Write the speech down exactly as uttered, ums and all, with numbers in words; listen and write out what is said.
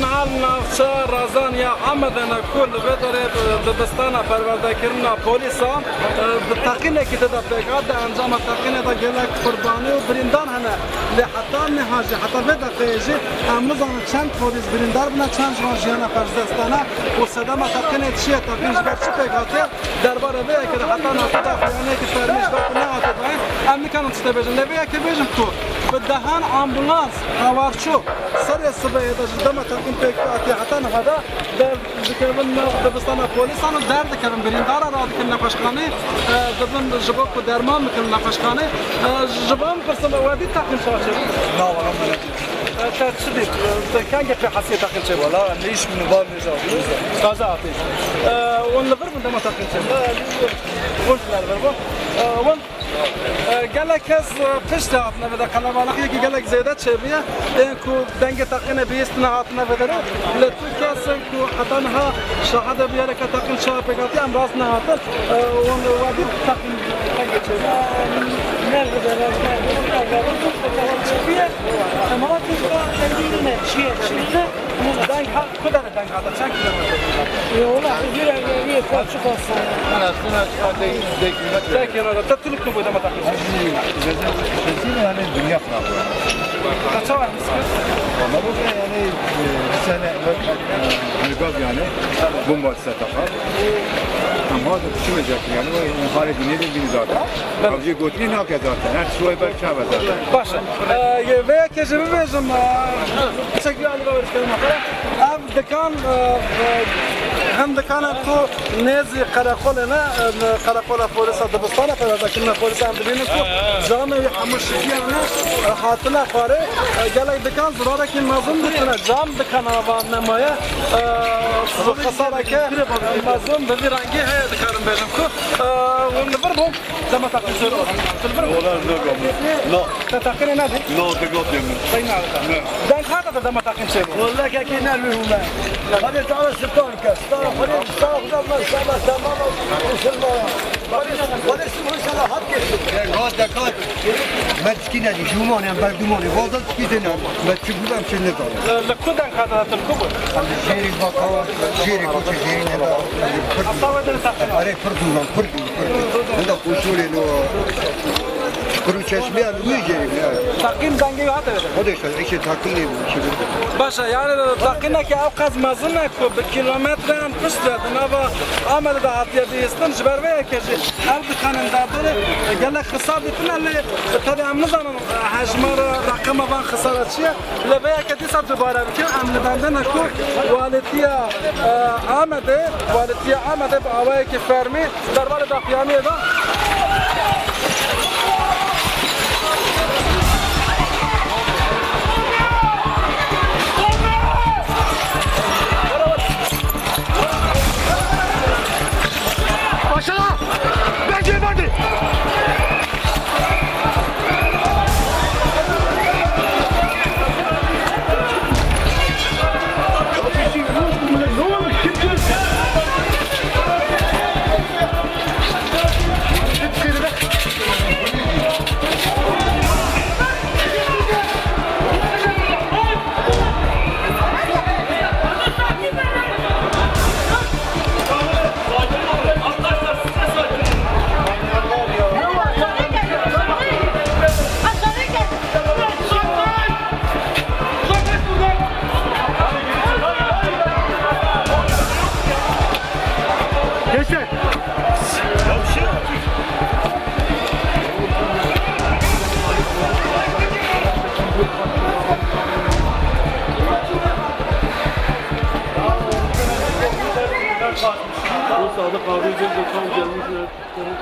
Niha li navçeya Razan ya Amedê ne ku li vê derê bi dibistana perwerdekirina polîsan, e, bi teqînekî tê de pêk hat, di encama teqînê de gelek qurbanî û birîndar hene. Lê heta niha jî, heta vê deqeyê jî em nizanin çend polîs birîndar bûne, çend ji wan jiyana xwe ji dest dane û sedema teqînê çi ye, teqîn ji ber çi pêk hatiye. Derbarê vê yekê de heta niha daxuyaniyekî fermî ji ber ku nehate dayîn, em nikarin tiştê bêjin. Lê vê yekê bêjim ku bi dehan ambulans, hawarço, serê sibehê de ji dema teqîn pêk hatiye heta niha de derdikevin nav dibistana polîsan û derdikevin, birîndara radikin nexweşxanê, e, dibin ji bo ku derman bikin nexweşxanê. E, ji van bipirsim, we dît teqîn çawa çêbû? Na, wala me nedît. E, te çi dît? E, te kengê pê hesiyê teqîn çêbû? Wala, em ne îş min bar mêja. Taze hatî. E, hûn li vir bûn dema teqîn çêbû? Hûn jî li vir bûn. E, hûn, e, gelek kes, e, piştî hatine vê de, qelebalixiyekî gelek zêde çêbûye. Ên ku dengê teqînê bihîstine hatine vê derê. Lê tu kes ên ku heta niha şahidê bûyereke teqîn çawa pêk hatiye, em rast nehatin. E, hûn we dît teqîn dengê çêbûye? Deng ha-, ku derê deng hate? Çend kîlometre? Yo, wala, huzur evleriye, kaçı kalsın. En azından deh, deh kilometre. Deh kilometre. Te tu li ku bû dema teqîn çêbû? Sesî yani dünya xirab. Te çawa hîs kir? Valla bu yani, e, bir sene evvel, e, hani gaz yani bomba sete kal. Ama da düşünmeyecek yani. O hale dinledim beni zaten. Avcı götüne ne yapacak zaten? Her şey ber çava zaten. Baş e. E, vê yekê jî bibêjim, e, çekî alî bawerî kevin. Ev dikan, e, e, hem dikana ku nêzî qereqolê ne, e, qereqola polîsa dibistana, perwerdekirina polîsa, em dibînin ku camê wî hemû şikiyane, e, hatine xwarê. E, gelek dikan zirarekî mezin dîtine, cam dikana van nemaye. E, xisareke mezin bi vî rengî heye, dikarim bêjim ku, e, hûn li vir bûn. Dema teqîn çêbû? Wala ne gam. No. Te teqînê nedî? No, te gotê min. Sey ne? Ne. Deng hate te dema teqîn çêbû? Wala kekê ne lû me. Hadi sağ ol, star kes. Sağ ol, hadi sağ ol, ben sana tamam. Hadi, hadi, inşallah hak geçsin. Gaz de kal. Me çikî nedî, jûmanê, berdumanê, gaz de çikî têne. Me çi bû, em çi nezanin. Li ku deng hate te, tu li ku bû? Em jêrî baka, jêrî koçê jêrî neda. Heta wê derê teqîn. Erê, pir dûr in, pir dûr, pir dûr. Hunda koşorê lo. Kuru çeşmeyan wî jêrî ya. Teqîn dengê wî hate wê derê? O da işte, işte teqînê bu, işte. Baş e, yani teqîneke ew qas mezin e ku bi kilometreyan pişt e, di nava Amedê de hatiye bihîstin. Ji ber vê yekê jî ev dikanên derdorê gelek xisar dîtine, lê tabii em nizanin, e, hejmara, reqema van xisara çi ye. Lê vê yekê dîsa dubare bikin, em li bendê ne ku walîtiya, e, Amedê, walîtiya Amedê bi awayekî fermî derbarê daxuyaniyê de. Aşağı! Bence, bence! Gençler. O Sadık abi de tam gelmiş.